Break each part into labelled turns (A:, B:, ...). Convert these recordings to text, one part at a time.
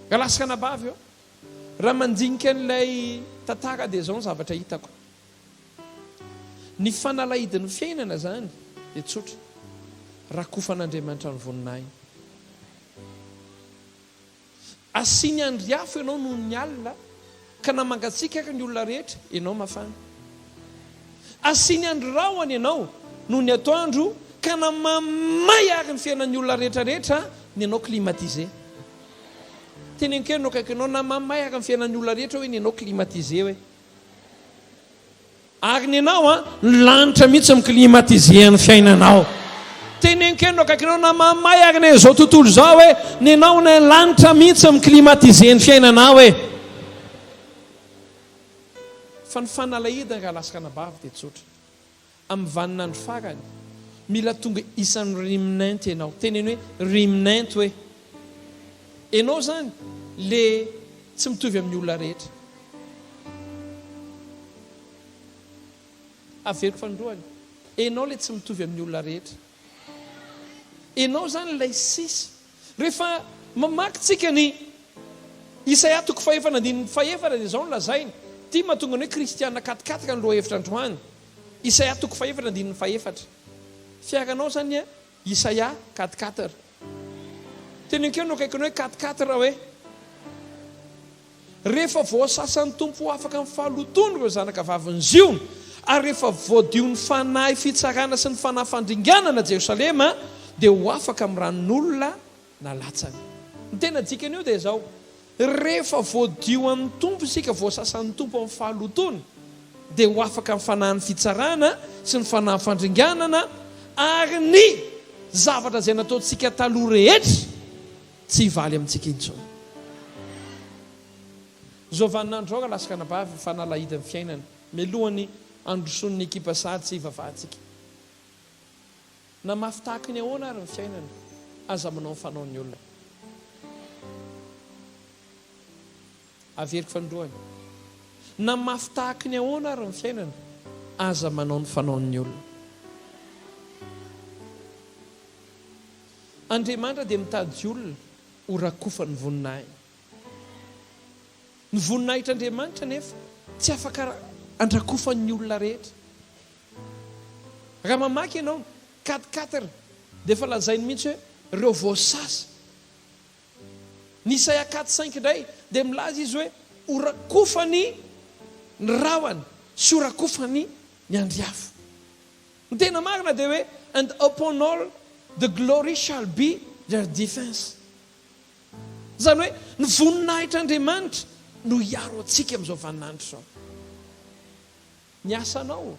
A: Rahalahy sy ranabavy ô, raha mandinika an'ilay tantara dia izao ny zavatra hitako. Ny fanalahidin'ny fiainana izany dia tsotra, rakofan'Andriamanitra ny voninahiny. Asiany andry afo ianao noho ny alina, ka na mangatsiaka ary ny olona rehetra, ianao mafana. Asiany andry rahona ianao noho ny atoandro, ka na mamay ary ny fiainan'ny olona rehetra rehetra, ny anao climatisé. Teneniko eo no akaiky anao, na mamay ary ny fiainan'ny olona rehetra hoe ny anao climatisé hoe. Ary ny anao an, ny lanitra mihitsy mi-climatiser ny fiainanao. Teneniko eny no akaikinao na mamay ary ny izao tontolo izao hoe ny anao ny lanitra mihitsy mi-climatiser ny fiainanao e. Fa ny fanalahidiny rahalahy sy ranabavy dia tsotra. Amin'ny vaninandro farany, mila tonga isan'ny remnant ianao. Teneno hoe remnant hoe. Ianao izany le tsy mitovy amin'ny olona rehetra. Averiko fanindroany, enao le tsy mitovy amin'ny olona rehetra. Enao zany ilay sisa. Rehefa mamaky tsika ny Isaia toko fahefana andininy fahefatra dia izao no lazainy, ity mahatonga ny hoe kristiana katikatika ny lohahevitra androany. Isaia toko fahefatra andininy fahefatra. Fiaranao zany Isaia quatre quatre. Teneniko eo no akaikinao hoe quatre quatre hoe. Rehefa voasasan'ny Tompo ho afaka amin'ny fahalotoany ireo zanaka vavin'i Ziona, ary rehefa voadion'ny fanahy fitsarana sy ny fanahy fandringanana Jerosalema, dia ho afaka amin'ny ran'olona nalatsany. Ny tena dikan'io dia izao, rehefa voadio amin'ny Tompo isika, voasasan'ny Tompo amin'ny fahalotoana, dia ho afaka amin'ny fanahin'ny fitsarana sy ny fanahy fandringanana ary ny zavatra izay nataontsika taloha rehetra tsy hivaly amintsika intsony. Izao vaninandro izao rahalahy sy ranabavy fanalahidin'ny fiainana, mialohan'ny handrosoan'ny ekipa sahady sy hivavahantsika. Na mafy tahaky ny ahoana ary ny fiainana, aza manao ny fanaon'ny olona. Averiko fanindroany. Na mafy tahaky ny ahoana ary ny fiainana, aza manao ny fanaon'ny olona. Andriamanitra dia mitady olona ho rakofan'ny voninahiny. Ny voninahitr'Andriamanitra anefa tsy afaka andrakofan'ny olona rehetra. Raha mamaky ianao, quatre quatre, dia efa lazainy mihitsy hoe ireo voasasa. Ny Isaia quatre cinq indray dia milaza izy hoe ho rakofany ny rahona sy ho rakofany ny andry afo. Ny tena marina dia hoe and upon all the glory shall be their defense. Izany hoe ny voninahitr'Andriamanitra no hiaro antsika amin'izao vaninandro izao. Ny asanao,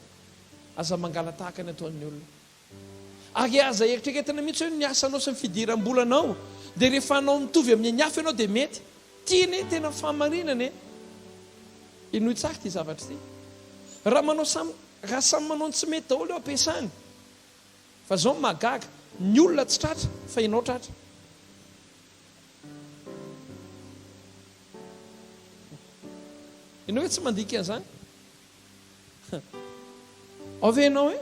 A: aza mangala-tahaka ny ataon'ny olona. Ary aza eritreretina mihitsy hoe ny asanao sy ny fidiram-bolanao dia rehefa hanao mitovy amin'ny an'ny hafa ianao dia mety. Ity anie tena fahamarinana e! Henoy tsara ity zavatra ity. Raha manao samy raha samy manao ny tsy mety daholo eo am-piasana. Fa izao no mahagaga, ny olona tsy tratra fa ianao tratra. Ianao ve tsy mandika an'izany? Ao ve ianao e?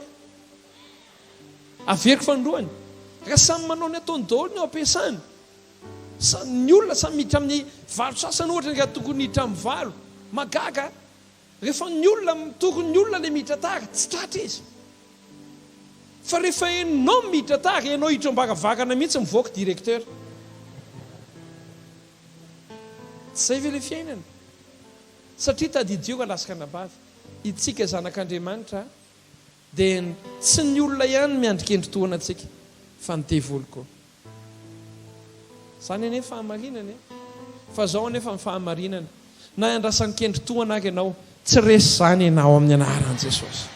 A: Averiko fanindroany. Raha samy manao ny ataony daholo ny ao am-piasana, ny olona samy miditra amin'ny valo sasany ohatra ny raha tokony hiditra amin'ny valo. Mahagaga rehefa ny olona mitory ny olona ilay miditra tara, tsy tratra izy. Fa rehefa enao miditra tara, enao hiditra am-baravarana mihitsy mivoaka directeur. Tsy izay ve ilay fiainana? Satria tadidio rahalahy sy ranabavy, itsika zanak'Andriamanitra dia tsy ny olona ihany no miandry kendry-tohana antsika fa ny devoly koa. Izany anie fahamarinana e! Fa izao anefa ny fahamarinana, na iandrasan'ny kendry-tohana ary ianao, tsy resy izany ianao amin'ny anaran'i Jesosy.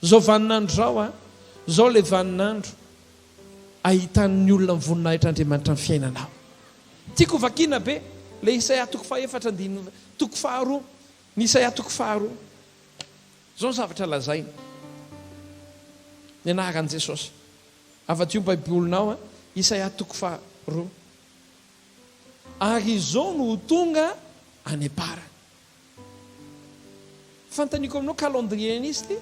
A: Izao vaninandro izao a, izao ilay vaninandro ahitan'ny olona ny voninahitr'Andriamanitra ny fiainanao. Tiako ho vakiana be ilay Isaia toko fahefatra andininy toko faharoa, ny Isaia toko faharoa. Izao ny zavatra lazainy. Ny anaran'i Jesosy. Avadio ny Baibolinao a, Isaia toko faharoa. Ary izao no ho tonga any am-parany. Fanontaniako aminao, calendrier an'iza ity?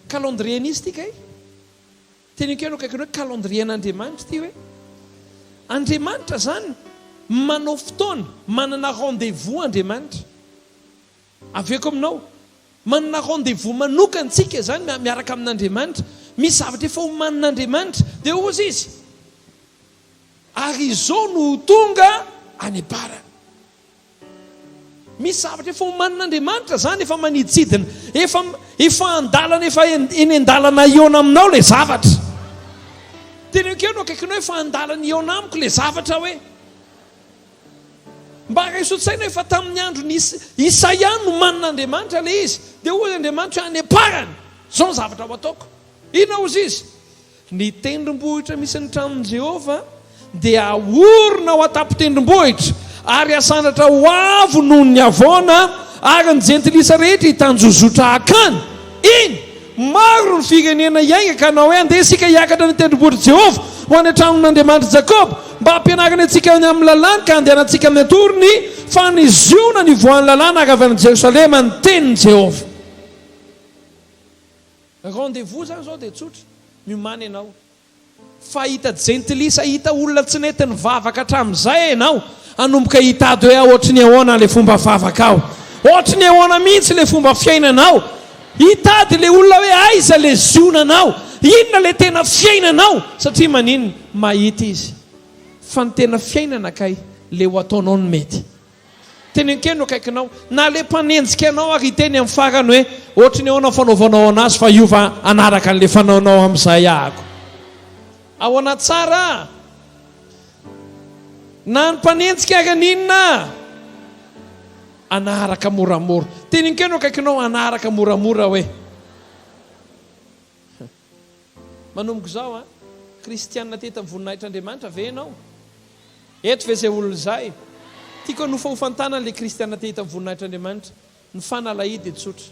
A: Calendrier an'iza ity kay? Teneniko eo akaikinao hoe calendrier an'Andriamanitra ity hoe. Andriamanitra izany manao fotoana, manana rendez-vous Andriamanitra. Aveko aminao, manana rendez-vous manokana tsika izany miaraka amin'Andriamanitra. Misy zavatra efa omanin'Andriamanitra. Dia hozy izy, ary izao no ho tonga any am-parany. Misy zavatra efa omanin'Andriamanitra izany, efa maniditsidina, efa efa an-dalana, efa eny an-dalana hihaona aminao ilay zavatra. Teneniko eo no akaikinao, efa an-dalana hihaona amiko ilay zavatra hoe. Mba raiso an-tsaina hoe efa tamin'ny andron'i Isaia nomanin'Andriamanitra ilay izy. Dia hoy Andriamanitra hoe any am-parany, izao ny zavatra ho ataoko. Inona hozy izy? Ny tendrombohitra misy ny tranon'i Jehovah dia haorina ao an-tampon-tendrombohitra, ary hasandratra ho avo noho ny havoana, ary ny jentilisa rehetra hitanjozotra hakany. Eny, maro ny firenena hiainga ka hanao hoe, Andeha isika hiakatra any an-tendrombohitr'i Jehovah, ho any an-tranon'Andriamanitr'i Jakoba, mba hampianarany antsika ny amin'ny lalàny ka handehanantsika amin'ny antorony, fa any Ziona no ivoahan'ny lalàna ary avy any Jerosalema ny tenin'i Jehovah. Rendez-vous zany zao dia tsotra, miomàna ianao. Fa hahita jentilisa, hahita olona tsy nety nivavaka hatramin'izay ianao, hanomboka hitady hoe ohatry ny ahoana ilay fomba vavakao, ohatry ny ahoana mihitsy ilay fomba fiainanao, hitady ilay olona hoe aiza ilay zionanao, inona ilay tena fiainanao, satria maninona? Mahita izy fa ny tena fiainana kay ilay ho ataonao no mety. Teneno kely no akaikinao. Na le mpanenjika anao ary hiteny amin'ny farany hoe ohatry ny ahoana ny fanaovanao anazy fa hiova hanaraka an'le fanaonao amin'izay ahako. Ahoana tsara? Na ny mpanenjika ary haninona? Hanaraka moramora. Teneno kely no akaikinao hanaraka moramora hoe. Manomboka izao an! Kristianina te hita ny voninahitr'Andriamanitra ve ianao? Eto ve izay olona izay? Tiako hanofahofantanana ilay kristianina te hita ny voninahitr'Andriamanitra. Ny fanalahidy dia tsotra.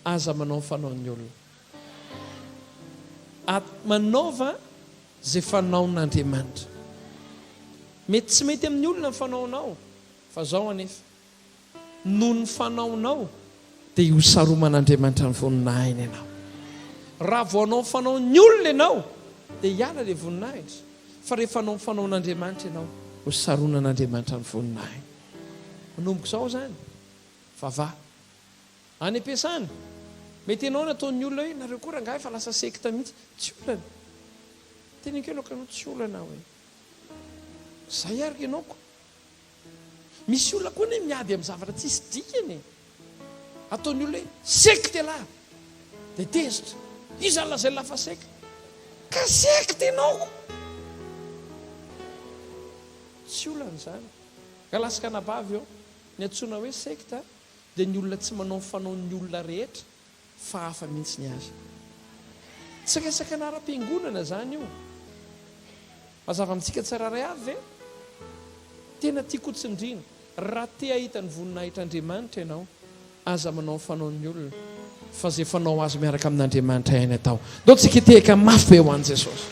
A: Aza manao ny fanaon'ny olona. At, manaova izay fanaon'Andriamanitra. Mety tsy mety amin'ny olona ny fanaonao, fa izao anefa. Noho ny fanaonao dia hosaroman'Andriamanitra ny voninahiny ianao. Raha vao hanao ny fanaon'ny olona ianao dia hiala ilay voninahitra, fa rehefa hanao ny fanaon'Andriamanitra ianao, hosaronan'Andriamanitra ny voninahiny. Manomboka izao izany, vavaha. Any am-piasana, mety ianao no ataon'ny olona hoe nareo koa rangahy efa lasa sekta mihitsy. Tsy olana. Teneniko ianao ka tsy olana hoe. Izay ary ianao ko. Misy olona koa anie miady amin'ny zavatra tsisy dikany e. Ataon'ny olona hoe secte ialahy. Dia tezitra. Iza no lazain'lah fa secte? Ka secte ianao ko. Tsy olana izany. Rahalahy sy ranabavy ô, ny antsoina hoe secte dia ny olona tsy manao ny fanaon'ny olona rehetra Fa hafa mihitsy ny azy. Tsy resaka anaram-piangonana izany io. Mazava amintsika tsirairay avy ve? Tena tiako ho tsindriana, raha te hahita ny voninahitr'Andriamanitra ianao, aza manao ny fanaon'ny olona, fa izay fanao azo miaraka amin'Andriamanitra ihany atao. Ndao tsika hitehaka mafy be ho an'i Jesosy.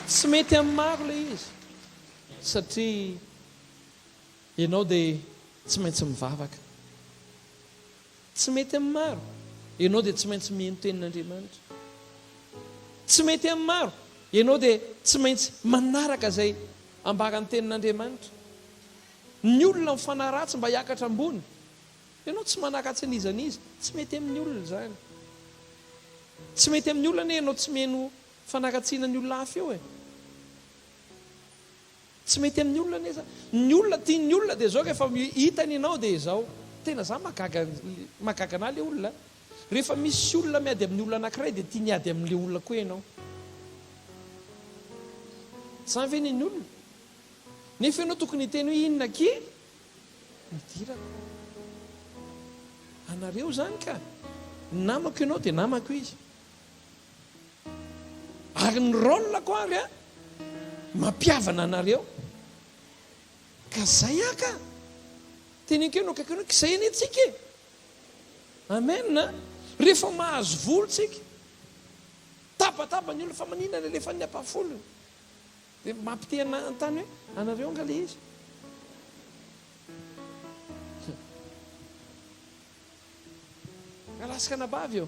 A: Tsy mety amin'ny maro ilay izy, satria Ianao dia tsy maintsy mivavaka. Tsy mety amin'ny maro. Ianao dia tsy maintsy mino tenin'Andriamanitra. Tsy mety amin'ny maro. Ianao dia tsy maintsy manaraka izay ambaran'ny tenin'Andriamanitra. Ny olona mifanaratsy mba hiakatra ambony. Ianao tsy manaratsy an'iza n'iza. Tsy mety amin'ny olona izany. Tsy mety amin'ny olona anie ianao tsy mino fanaratsiana ny olona hafa eo e. Tsy mety amin'ny olona anie zany. Ny olona tian'ny olona dia zao rehefa hitany ianao dia izao. Tena za mahagaga mahagaga anah le olona. Rehefa misy olona miady amin'ny olona anakiray dia tiany hiady amin'le olona koa ianao. Zany ve ny olona? Nefa ianao tokony hiteny hoe inona akia no idirako. Anareo zany ka. Namako ianao dia namako izy. Ary ny rôle-ko ary an, mampihavana anareo. Ka zay aho ka. Teneniko eo no akaiky anao, k'izay anie tsika e. Amen a. Rehefa mahazo vola tsika, tabataba ny olona fa maninona ny alefan'ny ampahafolony. Dia mampite an-tany hoe anareo angaha le izy. Rahalahy sy anabavy ô,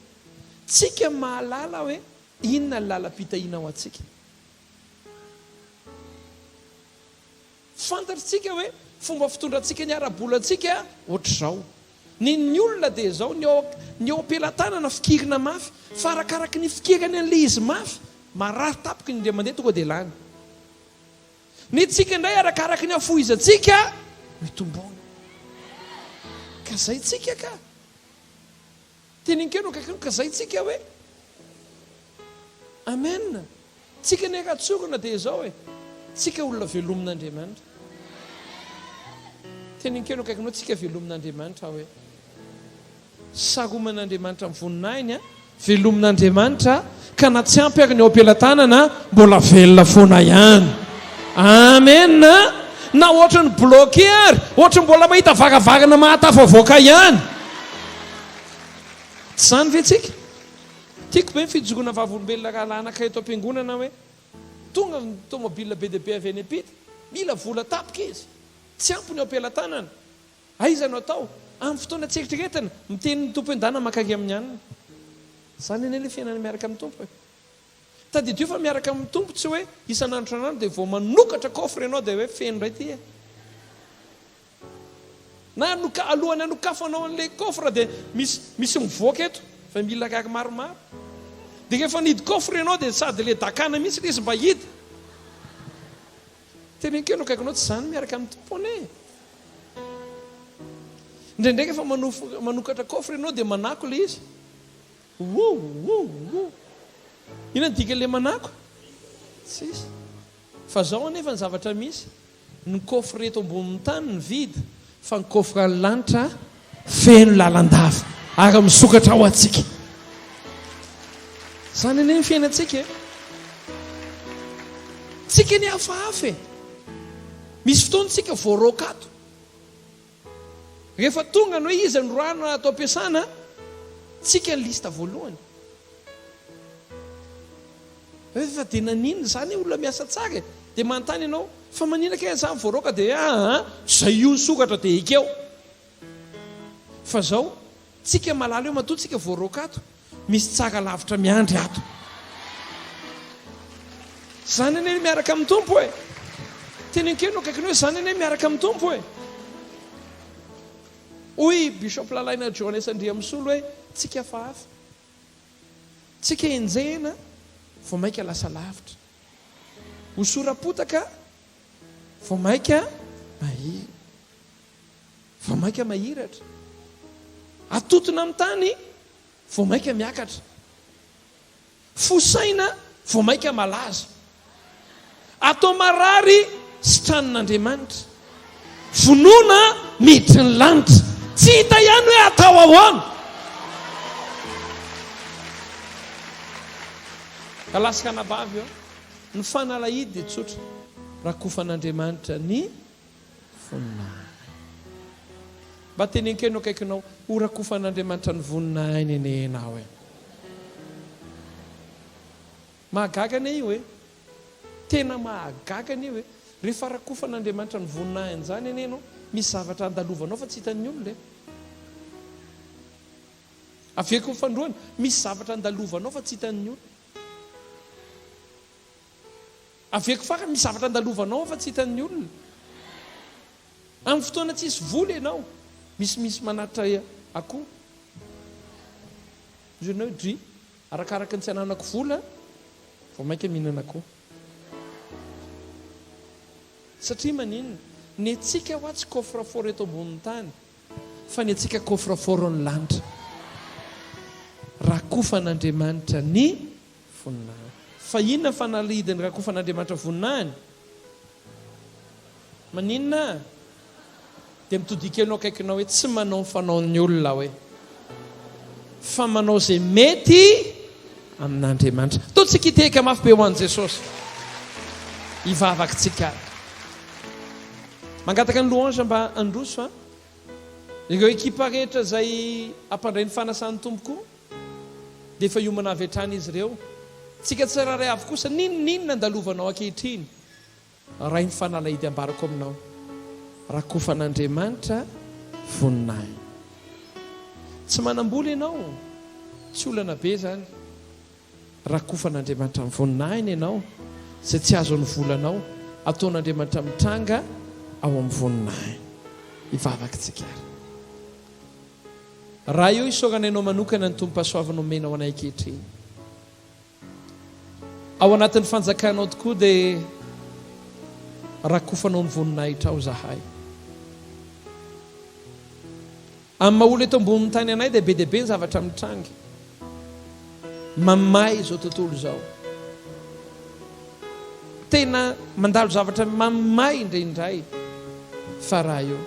A: tsika mahalala hoe inona ny lalam-pitahiana ho antsika. Fantatritsika hoe fomba fitondrantsika ny ara-bolantsika ohatr'izao. Ny ny olona dia izao, ny eo ny eo am-pelatanana fikirina mafy, fa arakaraky ny fikirany an'ilay izy mafy, marary tapoky ny indray mandeha tonga dia lany. Ny antsika indray arakaraky ny hafohizantsika no itomboany. Ka zay tsika ka. Teneno kely eo akaikinao ka zay tsika hoe. Amen. Tsika anie raha tsorina dia izao e. Tsika olona velomin'Andriamanitra. Teneno kely eo akaikinao tsika velomin'Andriamanitra hoe. Saroman'Andriamanitra amin'ny voninahiny a. Velomin'Andriamanitra ka na tsy ampy ary ny eo am-pelatanana mbola velona foana ihany. Amen. Na ohatry ny bloqué ary, ohatry ny mbola mahita varavarana mahatafavoaka ihany. Tsy izany ve tsika? Tiako be ny fijoroana vavolombelona rahalahy anankiray eto am-piangonana hoe tonga ny tomobile be dia be avy any am-pita, mila vola tapaka izy, tsy ampy ny eo am-pelatanana. Aiza no atao? Amin'ny fotoana tsy eritreretina, miteny ny Tompo hoe ndana mankary amin'ny anona. Izany anie ilay fiainana miaraka amin'ny Tompo e. Tadidio fa miaraka amin'ny Tompo tsy hoe isan'andro isan'andro dia vao manokatra coffre ianao dia hoe feno indray ity e. Na anoka, alohan'ny hanokafanao an'ilay coffre dia misy misy mivoaka eto fa mila rary maromaro. Dia rehefa nidy coffre ianao dia sady ilay dakana mihitsy ilay izy mba hidy. Teneno kely eo akaikinao tsy izany miaraka amin'ny Tompo anie e. Indraindray rehefa manokatra coffre ianao dia manako ilay izy. Wou wou wou. Inona ny dikan'ilay manako? Tsisy. Fa zao anefa ny zavatra misy, ny coffre eto ambonin'ny tany ny vide fa ny coffre any lanitra feno lalandava ary misokatra ho antsika. Zany anie ny fiainantsika e. Tsika anie hafahafa e. Misy fotoana tsika voaroaka ato. Rehefa tonga ny hoe iza no rano ato am-piasana, tsika ny liste voalohany. Hoe fa dia naninona izany olona miasa tsara e? Dia manontany ianao, fa maninona kay za voaroaka dia aa zay io nisokatra dia ekeo. Fa zao, tsika mahalala hoe matoa tsika voaroaka ato, misy tsara lavitra miandry ato. Zany anie miaraka amin'ny Tompo e. Teneno kely no akaikiny hoe zany anie miaraka amin'ny Tompo e. Hoy Bishop Lalaina Johannes Andriamisolo hoe tsika hafahafa. Tsika enjehina vao maika lasa lavitra. Hosoram-potaka vao maika mahira. Vao maika mahiratra. Atotona amin'ny tany vao maika miakatra. Fosaina vao maika malaza. Atao marary sitranin'Andriamanitra. Vonoina miditry ny lanitra. Tsy hita ihany hoe atao ahoana. Rahalahy sy ranabavy ô, ny fanalahidy dia tsotra, rakofan'Andriamanitra ny voninahiny. Mba teneno kely eo akaikinao, ho rakofan'Andriamanitra ny voninahiny anie ianao e. Mahagaga anie io e! Tena mahagaga anie io e! Rehefa rakofan'Andriamanitra ny voninahiny izany anie ianao, misy zavatra andalovanao fa tsy hitan'ny olona e! Averiko ny fandroana, misy zavatra andalovanao fa tsy hitan'ny olona. Averiko farany, misy zavatra andalovanao fa tsy hitan'ny olona. Amin'ny fotoana tsisy vola ianao, misimisy manatitra akoho. Hoy ianao hoe, dry, Arakaraka ny tsy ananako vola vao mainka mihinana akoho. Satria maninona? Ny antsika hoa tsy coffre fort eto ambonin'ny tany fa ny antsika coffre fort ny lanitra. Rakofan'Andriamanitra ny voninahiny. Fa inona ny fanalahidin'ny rakofan'Andriamanitra voninahiny? Maninona? Dia mitodiha kely eo akaikinao hoe tsy manao ny fanaon'ny olona aho e. Fa manao izay mety amin'Andriamanitra. Ataontsika hitehaka mafy be ho an'i Jesosy. Hivavaka tsika ary. Mangataka ny louange mba handroso a. Ireo ekipa rehetra izay hampandray ny fanasan'ny Tompo koa dia efa hiomana avy hatrany izy ireo. Tsika tsirairay avy kosa n'inon'inona andalovanao ankehitriny. Ray ny fanalahidy ambarako aminao rakofan'Andriamanitra voninahiny. Tsy manambola ianao, tsy olana be izany. Rakofan'Andriamanitra ny voninahiny ianao, izay tsy azon'ny volanao, ataon'Andriamanitra mitranga. Ao amin'ny voninahiny. Hivavaka isika ary. Ray o, isaorana Ianao manokana ny tombom-pahasoavana omenao anay ankehitriny. Ao anatin'ny fanjakanao tokoa dia rakofanao ny voninahitrao izahay. Amin'ny maha olona eto ambonin'ny tany anay dia be dia be ny zavatra mitranga. Mamay izao tontolo izao. Tena mandalo zavatra mamay indraindray fa raha eo.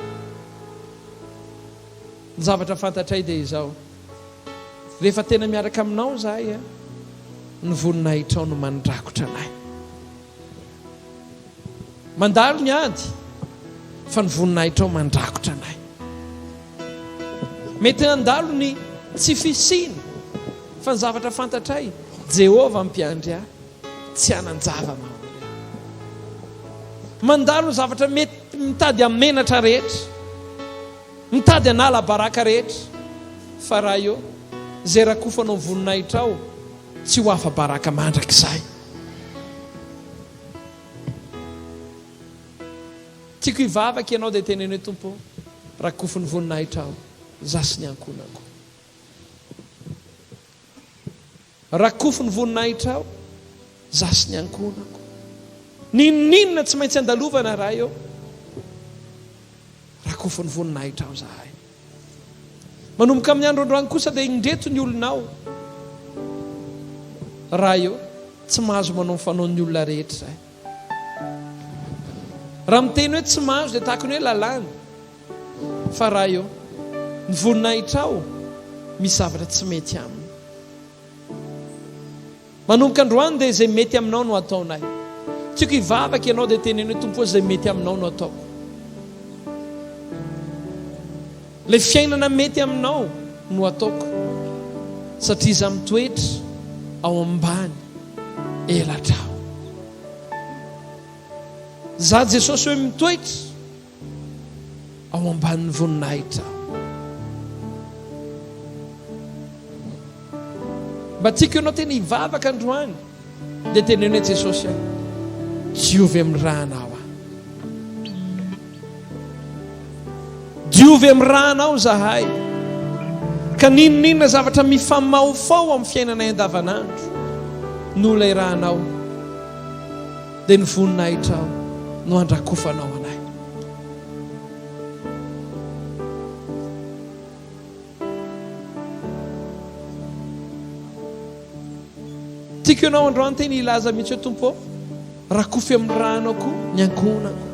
A: Ny zavatra fantatray dia izao, rehefa tena miaraka aminao izahay, ny voninahitrao no mandrakotra anay. Mandalo ny ady, fa ny voninahitrao mandrakotra anay. Mety handalo ny tsy fisiana, fa ny zavatra fantatray, Jehovah mpiandry ahy, tsy hanan-java-mahory ahy. Mandalo ny zavatra mety mitady hamenatra rehetra, mitady hanala baraka rehetra, fa Ray ô, izay rakofanao ny voninahitrao, tsy ho afa-baraka mandrakizay. Tiako hivavaka ianao dia teneno hoe Tompo ô, rakofy ny voninahitrao za sy ny ankohonako. Rakofy ny voninahitrao za sy ny ankohonako. N'inon'inona tsy maintsy andalovana Ray ô, rakofy ny voninahitrao zahay. Manomboka amin'ny andro androany kosa dia indreto ny olonao. Ray ô, tsy mahazo manao ny fanaon'ny olona rehetra izahay. Raha miteny hoe tsy mahazo dia tahaka ny hoe lalàna. Fa Ray ô, ny voninahitrao misy zavatra tsy mety aminy. Manomboka androany dia izay mety aminao no ataonay. Tiako hivavaka ianao dia teneno hoe Tompo ô izay mety aminao no ataoko. Ilay fiainana mety aminao no ataoko satria izaho mitoetra ao ambany elatrao. Izaho Jesosy hoe mitoetra ao ambanin'ny voninahitra. Mba tiako ianao tena hivavaka androany dia teneno hoe Jesosy a, diovy amin'ny rànao aho. Diovy amin'ny rànao zahay. Ka n'inon'inona zavatra mifamaofao amin'ny fiainanay andavanandro noho ilay rànao. Dia ny voninahitrao no handrakofanao anay. Tiako ianao androany teny hilaza mihitsy hoe Tompo ô, rakofy amin'ny ranao koa ny ankohonako.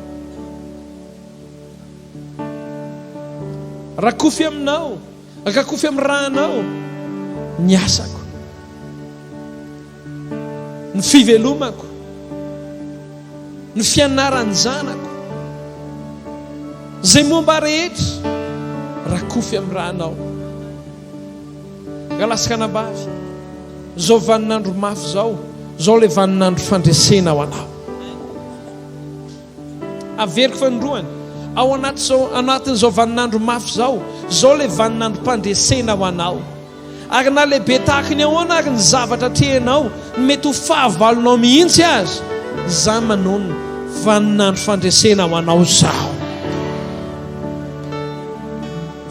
A: Rakofy aminao, rakofy amin'ny ranao ny asako. Ny fivelomako, ny fianaran'ny zanako, izay momba rehetra, rakofy amin'ny rànao. Rahalahy sy ranabavy, izao vaninandro mafy izao, izao ilay vaninandro fandresena ho anao. Averiko fanindroany, ao anatin'izao anatin'izao vaninandro mafy izao, izao ilay vaninandrom-pandresena ho anao. Ary na lehibe tahaka ny ahoana ary ny zavatra atrehinao, ny mety ho fahavalonao mihitsy aza, izaho manonona, vaninandro fandresena ho anao izaho.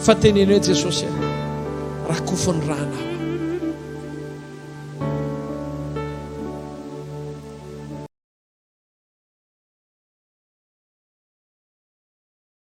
A: Fa teneno hoe Jesosy a, rakofy ny rànao.